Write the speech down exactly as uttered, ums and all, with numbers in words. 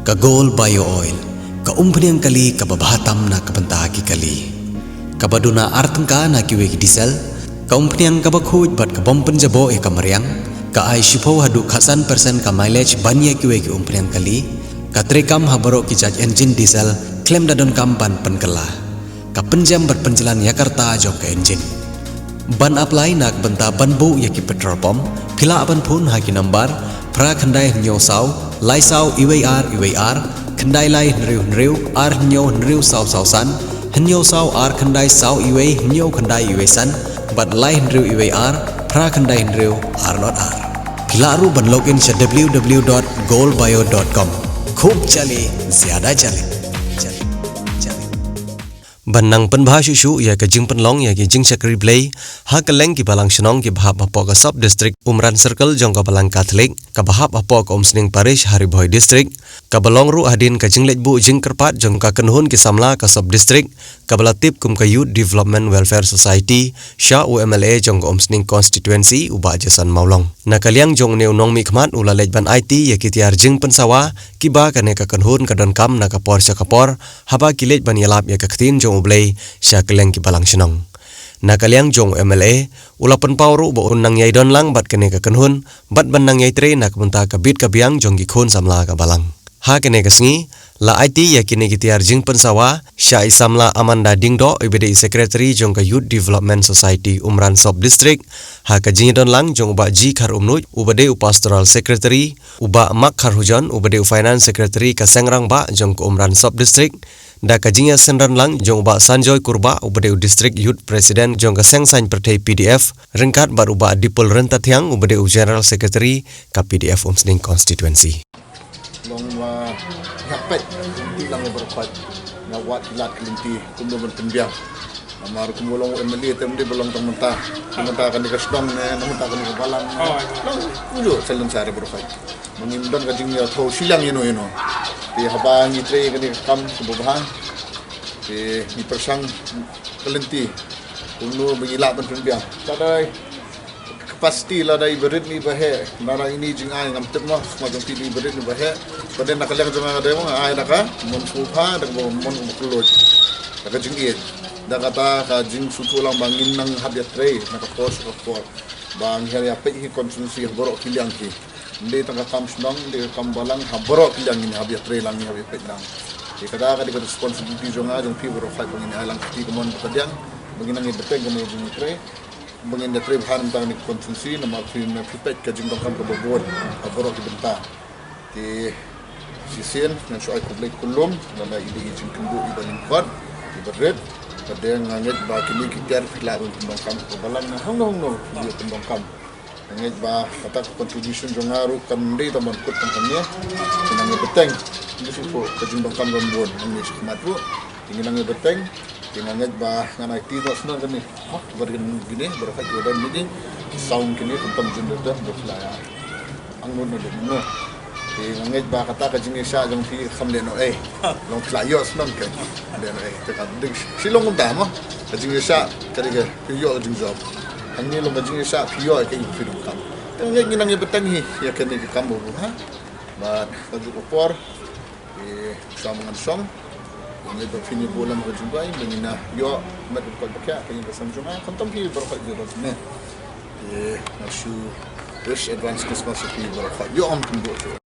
Ka Gold Bio Oil, ka umphniang kali kaba bha tam na ka bynta ki kali. Kaba duna ar tyngka na kiwei ki diesel, ka umphniang kaba khuid bad ka bym pynjaboh ïa ka mariang, ka ai shiphew haduh khatsan percent ka mileage ban ïa kiwei ki umphniang kali, ka treikam ha baroh ki jait engine diesel, khlem da donkam ban pynkylla. Ka pynjem bad pynjlan ïa ka rta jong ka engine. Ban apply na ka bynta ban buh ïa ki petrol pump, phi lah ban phone ha ki number phra khyndai hynñiew saw, lai saw iwei ar iwei ar, khyndai lai hynriew hynriew, ar hynñiew hynriew saw saw san, hynñiew saw ar khyndai saw iwei hynñiew khyndai iwei san, bad lai hynriew iwei ar, phra khyndai hynriew, ar not ar. Phi lah ruh ban log in sha w w w dot gold bio dot com. Khub jali, zyada jali. Jali. Jali. Ban nang pynbha shuh shuh ïa ka jingpynlong ïa ki jingshakri Blei ha kylleng ki balang shnong kiba hap hapoh ka Sub District Umran Circle jong ka Balang Catholic kaba hap hapoh ka Umsning Parish ha Ri Bhoi District, kaba long ruh hadien ka jingleit buh jingkyrpad jong ka kynhun ki samla ka Sub District kaba la tip kum ka Youth Development Welfare Society sha u M L A jong ka Umsning Constituency u Bah Jason Mawlong. Na ka liang jong une u nongmihkhmat u la leit ban aiti ïa ki tiar jingpynsawa kiba kane ka kynhun ka donkam na ka por sha ka por, haba ki leit ban ïalap ïa ka ktien jong U Blei sha kylleng ki balang shnong. Na ka liang jong u M L A, u la pynpaw ruh ba un nang ïai don lang bad kane ka kynhun, bad ban nang ïai trei na ka bynta ka bit ka biang jong ki khun samla ka balang. Ha kane ka sngi, la aiti ïa kine ki tiar jingpynsawa sha i samla Amanda Diengdoh, iba dei i secretary jong ka Youth Development Society Umran Sub District, ha ka jingïadon lang jong u Bah G Kharumnuid, uba dei u pastoral secretary, u Bah Mak Kharhujon, uba dei u finance secretary ka Seng Rangbah jong ka Umran Sub District, da ka jingïasynran lang jong u Bah Sanjoy Kurbah, uba dei u district youth president jong ka Seng Saiñ Pyrthei P D F, ryngkat bad u Bah Dipul Ryntathiang, uba dei u general secretary ka P D F Umsning Constituency. Long ba nga peit, ti lang ba peit, nga wad lad ka lynti, kumno ban pynbiang. Namar kumno long M L A te ym dei ba long tang mynta. Tang mynta kane ka shnong ne, tang mynta kane ka balang ne. Oh, iya. Long kumno challenge are ba peit. Ba ngim don ka jingïathuh shiliang ïano ïano. Te haba ngi trei kane ka kam kaba bha. Te ngi pyrshang ka lynti. Kumno ba ngi lah ban pynbiang. Lada i capacity, lada i barit ne i baheh. Lada ine i jingai ngam tip mo, sma jong phi ne i barit ne i baheh. Bad na ka liang jong nga dei mo, nga ai da ka mon sngewbha, da ka mon u kylluid. Da ka jingïeit. Da kata ka jingsngewthuh lang ba ngin nang hap ïatrei na ka por sha ka por. Ba ngi hap ïa peit hi constituency ha baroh ki liang hi. Ym dei tang ka kam shnong, ym dei ka kam balang, ha baroh ki liang ngin hap ïatrei lang, ngin hap ïa peit lang. Te kata ka dei ka responsibility jong nga, jong phi baroh, peit ba ngin ai lang kti kamon ba ka liang, ba ngin nang ïa bteng kane ka jingtrei, ba ngin ïatrei bha na ka bynta kane ka constituency, namar phi, phi peit ka jingdonkam kaba bun ha baroh ki bynta. Te shisien ngan shu ai khublei khublei, lada i dei i jingkynduh iba lyngkot, iba rit, ka dei nga ngeit ba kine ki tiar phi lah ban pyndonkam kaba lang na hangno hangno phi ïa pyndonkam. Nga ngeit ba kata ka contribution jong nga ruh kam dei tang ban kut tang kane. Te nang ïa bteng, ngi shu phuh ka jingdonkam kan bun, ngi shu khmat ruh, te ngi nang ïa bteng. Te nga ngeit ba ngan aiti noh shuh kane. Hok, ba dei kine, ba dei ka jingdon meeting, sound kine, khamtam jingdon, ba phi la ïa angnud noh dei noh. Te nga ngeit ba kata ka jingïaishah jong phi kham lehnohei. Long phi la ïoh shuh kane. Lehnohei. Te ka dei shi long kumta mo. Ka jingïaishah ka dei ka phi ïoh ka jingjop. Hangne long ka jingïaishah phi ïoh ka i phi donkam. Te nga ngeit ngi nang ïa bteng hi ïa kane ka kam ba bun ha. Bad ka juk ka por. Te shuwa ba ngan shong, nga ngeit ba phin ïa buh lem ka jingduwai, ba ngin ïa ïoh met ba koit ba khiah, ka ïing ka sem jong nga, khamtam phi baroh koit ïa ka jingeh. Te nga shu wish advance Christmas ïa phi baroh koit, ïoh ym pynduh.